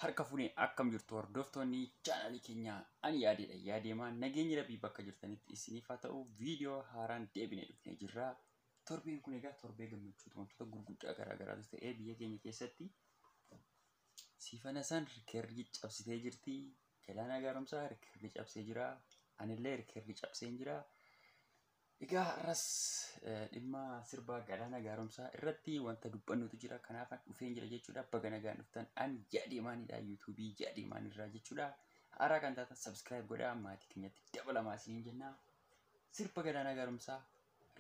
Harka fuunee akkam jirtu hordoftoonni chaanalii keenyaa ani yaadeedha. Yaadeemaa nageenya rabbii bakka jirtanitti isiniif haa ta'u viidiyoo haaraan deebinee dhufnee jirra. Torbeen kun egaa torbee gammachuu wantoota gurguddaa garaa garaatu ta'ee biyya keenya keessatti Siifana san rikeerrii cabsitee jirti. Galaanaa Gaaromsaa rikeerrii cabsee jira. Anillee rikeerrii cabsee jira. Egaa har'as dhimma sirbaa Galaanaa Gaaromsaa irratti wanta dubbannutu jira. Kanaaf dhufeen jira jechuudha. Baga nagaan dhuftan ani Yaadeemaanidha. Yuutuubii Yaadeemaan irraa jechuudha. Haaraa kan taatan subscribe godhaa maatii keenyatti dabalamaa isiniin jenna. Sirba Galaanaa Gaaromsaa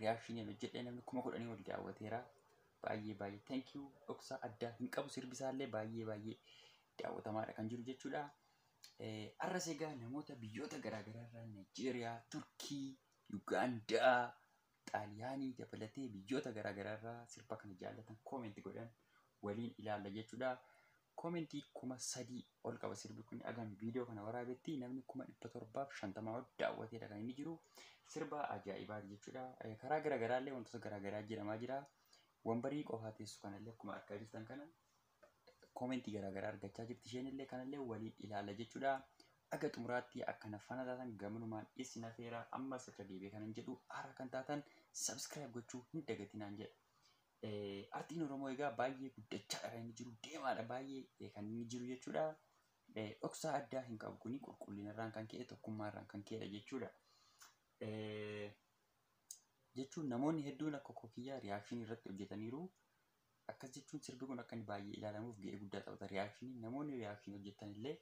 reaction hojjedhee namni 10,000 ol daawwateera. Baay'ee baay'ee thank you. Dhoksaa addaa hin qabu sirbisaallee baay'ee baay'ee daawwatamaadha kan jiru jechuudha. Har'as egaa namoota biyyoota garaagaraa irraa Nigeeriyaa, Turkii, Yugaandaa, Xaaliyaanii dabalatee biyyoota garaagaraa irraa sirba kana jaallatan koomentii godhan waliin ilaalla jechuudha. Koomentii 3,000 ol qaba sirbi kun agan viidiyoo kana waraabetti namni 750,000 ol daawwateedha kan inni jiru. Sirba ajaa'ibaati jechuudha. Karaa garaagaraallee wantoota garaagaraa jedhamaa jira. Wambarii qofaa teessu kanallee akkuma argaa jirtan kana koomentii garaagaraa argachaa jirti isheenillee kanallee waliin ilaalla jechuudha. Aga xumuraatti akkana faana taatan gamanumaan isin afeera ammas irra deebi'ee kanan jedhu haaraa kan taatan subscribe gochuu hin dagatinaan jedha. Artiin Oromoo egaa baay'ee guddachaadha kan inni jiru deemaadha baay'ee kan inni jiru jechuudha. Dhoksaa addaa hin qabu kuni qulqullinarraan kan ka'e tokkummaarraan kan ka'edha jechuudha. Jechuun namoonni hedduun akka kookiyyaa reaction irratti hojjetaniiru. Akkas jechuun sirbi kun akka inni baay'ee ilaalamuuf ga'ee guddaa taphata reaction. Namoonni reaction hojjetan illee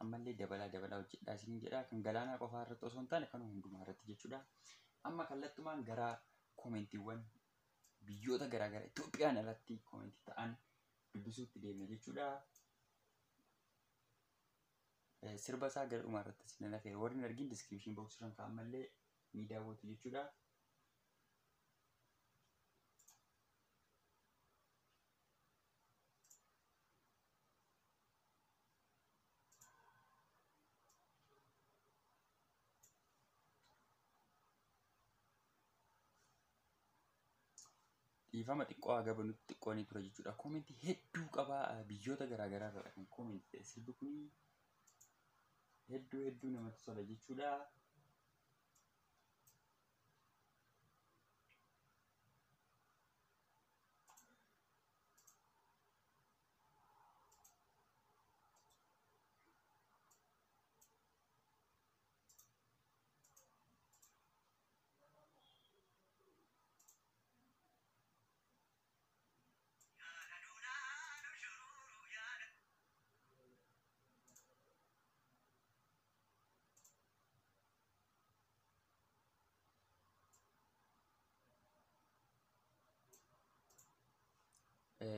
ammallee dabalaa dabalaa hojjedhaa isiniin jedha. Kan Galaanaa qofaa irratti osoo hin taane kan hundumaa irratti jechuudha. Amma kallattumaan gara koomentiiwwan biyyoota garaagaraa Itoophiyaan alatti koomentii ta'an dubbisuutti deemna jechuudha. Sirba isaa gara dhumaa irratti isin hafeera. Warri hin argin description box irraan kaa'an ammallee ni daawwatu jechuudha. Dhiifama xiqqoo haga banutti xiqqoo ni tura jechuudha. Koomentii hedduu qaba biyyoota garaagaraa irraa kan koomentii ta'e sirbi kun hedduu hedduu namatti tola jechuudha.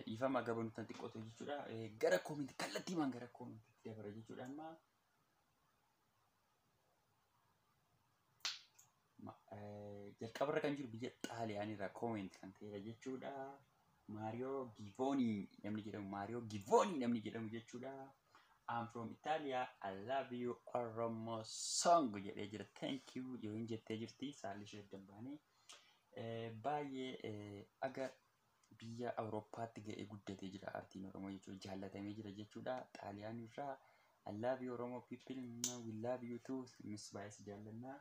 Dhiifama haga banutti xiqqoo ta'e jechuudha. Gara koomentii kallattiimaan gara koomentiitti dabara jechuudha amma. Jalqabarra kan jiru biyya Xaaliyaanii irraa koomenti kan ta'edha jechuudha. Maariyoo Givoonii namni jedhamu Maariyoo Givoonii namni jedhamu jechuudha. I'm from Italia, I love you Oromo song jedhee jira. Thank you yoo hin jettee jirti saalli ishee adda baanee. Baay'ee aga biyya Awurooppaatti ga'ee guddatee jira artiin Oromoo jechuudha. Jaallatamee jira jechuudha. Xaaliyaan irraa I love you Oromo people, we love you too. Nus baay'ee si jaallannaa.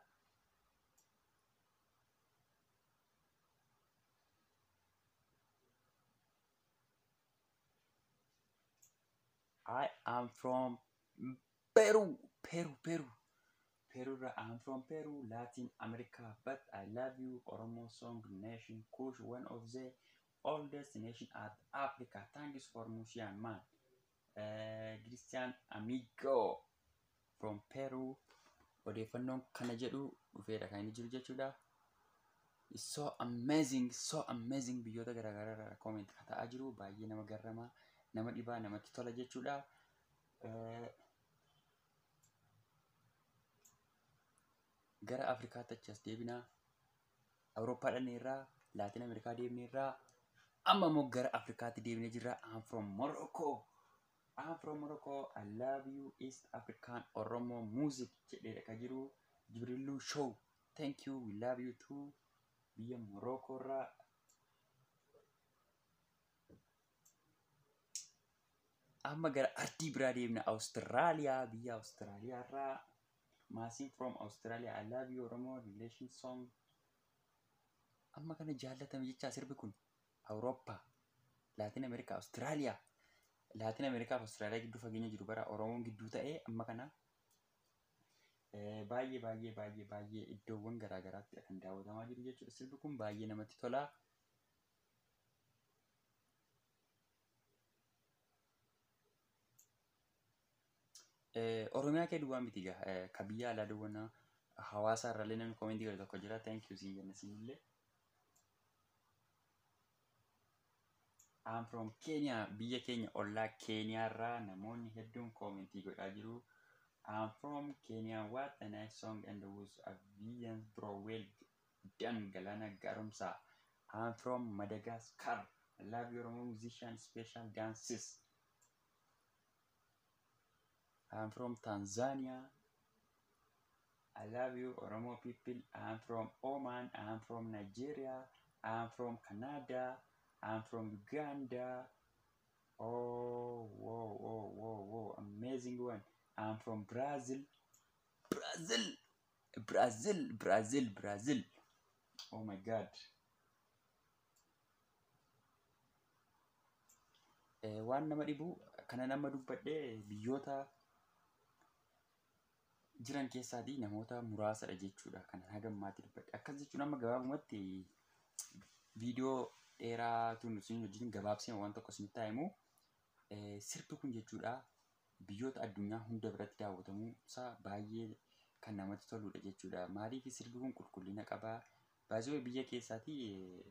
I am from Peru, Peru, Peru. Peru, I'm from Peru, Latin America, but I love you, Oromo song nation, Kush, one of the oldest nation at Africa. Thanks for Musian man. Christian Amigo from Peru. Odeeffannoon kana jedhu dhufeedha kan inni jiru jechuudha. It's so amazing, so amazing biyyoota garaagaraa irraa comment kan ta'aa jiru baay'ee nama garramaa, nama dhibaa, namatti tola jechuudha. Gara Afrikaatti achi as deebinaa. Awurooppaa dhaqneerraa, Laatiin Ameerikaa deemneerraa, amma immoo gara Afrikaatti deebinee jirra. I'm from Morocco. I'm from Morocco. I love you East African Oromo music jedheedha kan jiru. Jibrilluu Show. Thank you. We love you too. Biyya Morocco irraa Amma gara ardii biraa deemna. Awustiraaliyaa, biyya Awustiraaliyaa irraa Maasin from Australia, I love you Oromo relation song. Amma kana jaallatame jechaa sirbi kun Awurooppaa, Laatin Ameerikaa, Awustiraaliyaa. Laatin Ameerikaa fi Awustiraaliyaa gidduu fageenya jiru bara Oromoon gidduu ta'ee amma kana baay'ee baay'ee baay'ee baay'ee iddoowwan garaa garaatti kan daawwatamaa jiru jechuudha. Sirbi kun baay'ee namatti tola. Oromiyaa kee duwwaa miti egaa ka biyya alaa duwwanaa hawaasa irrallee namni koomentii godhe tokko jira. Thank you siin jenna siinillee. I'm from Kenya, biyya keenya ollaa Keeniyaa irraa namoonni hedduun koomentii godhaa jiru. I'm from Kenya, what a nice song and was a vision bro, well done Galana Garomsa. I'm from Madagascar. I love your musician special dances. I'm from Tanzania. I love you Oromo people. I'm from Oman. I'm from Nigeria. I'm from Canada. I'm from Uganda. Oh, whoa, whoa, whoa, whoa. Amazing one. I'm from Brazil. Brazil. Brazil, Brazil, Brazil. Oh my God. Waan nama dhibu kana nama dubbadhee biyyoota jiran keessaatii namoota muraasadha jechuudha. Kan haga ammaatti dubbadhe. Akkas jechuun amma gabaabumatti viidiyoo dheeraa tun isin wajjin gabaabsee waan tokko isinitti himu. Sirbi kun jechuudha biyyoota addunyaa hunda biratti daawwatamuu isaa baay'ee kan namatti toludha jechuudha. Maaliif sirbi kun qulqullina qabaa? Baay'ee biyya keessaatii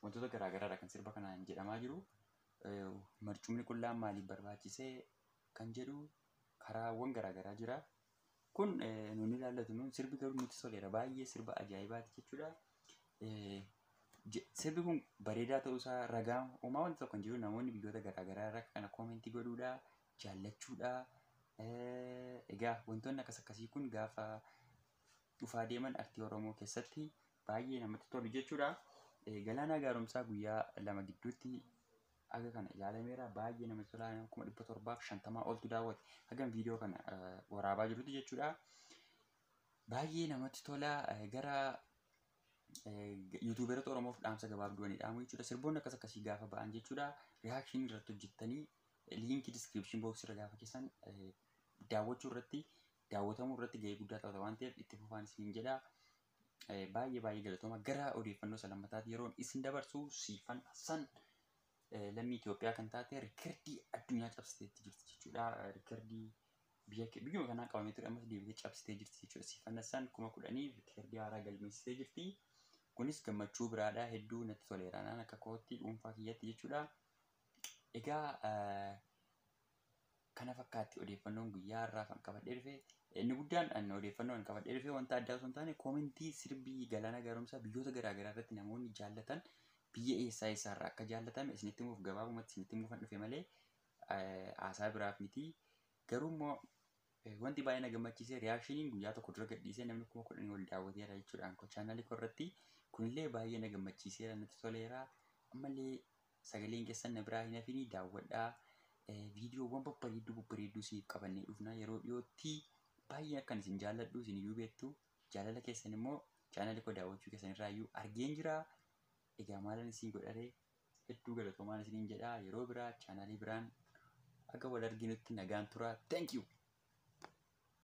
wantoota garaa garaadha kan sirba kanaan jedhamaa jiru. Marcumni qullaan maaliif barbaachisee kan jedhu karaawwan garaa garaa jira. Kun nuun ilaallatu nuun sirbi garuu nutti toleera baay'ee sirba ajaa'ibaati jechuudha. Sirbi kun bareedaa ta'uusaa ragaa uumaa wanti tokko hin jiru namoonni biyyoota garaa garaa irra kana koomentii godhuudha, jaallachuudha. Egaa wantoonni akkas akkasii kun gaafa dhufaa deeman artii Oromoo keessatti baay'ee namatti tolu jechuudha. Galaanaa Gaaromsaa guyyaa 2 gidduutti aga kana ilaalameera baay'ee namatti tola 750,000 oltu daawwate hagam viidiyoo kana waraabaa jirutti jechuudha. Baay'ee namatti tola gara yuutuuberoota Oromoof dhaamsa gabaabduu ani dhaamu jechuudha. Sirboonni akkas akkasii gaafa ba'an jechuudha. Reaakshinii irratti hojjettanii liinkii diskiripshin booksii irra gaafa keessan daawwachuu irratti daawwatamuu irratti gahee guddaa taphata waan ta'eef itti fufaan isiniin jedha. Baay'ee baay'ee galatooma gara odeeffannoo salammataatti yeroon isin dabarsu Siifan Hassan lammii Itoophiyaa kan taate riikardii addunyaa cabsiteetti jirti jechuudha. Riikardii biyyuma kanaan qabamee ture ammas deebitee cabsitee jirti jechuudha. Siifan Hassan 10,000 riikardii haaraa galmeessitee jirti. Kunis gammachuu biraadha hedduu natti toleera naan akka kootti dhuunfaa kiyyatti jechuudha. Egaa kana fakkaatti odeeffannoon guyyaa har'aa kan qabadhee dhufe. Inni guddaan an odeeffannoo kan qabadhee dhufe wanta addaa osoo hin taane koomentii sirbii Galaanaa Gaaromsaa biyyoota garaa garaa irratti namoonni jaallatan biyya eessaa eessaarraa akka jaallatame isinitti himuuf gabaabumatti isinitti himuuf kan dhufe malee haasaa biraaf miti. Garuu immoo wanti baay'ee na gammachiise reaakshiniin guyyaa tokko dura gadhiisee namni 10,000 ol daawwateera jechuudha. Anko chaanaalii koo irratti kunillee baay'ee na gammachiiseera natti toleera. Ammallee sagaleen keessan na biraa hin hafinii daawwadhaa. Viidiyoowwan babbareedduu babbareedduu isiniif qabannee dhufna yeroo dhiyootti baay'ee akkan isin jaalladhu isin iyyuu beektu jaalala keessan immoo chaanaalii koo daawwachuu keessan irraa iyyuu argeen jira. Egaa maalan isin godharee hedduu galatoomaan isiniin jedha yeroo biraa chaanaalii biraan akka wal arginutti nagaan tura. Thank you.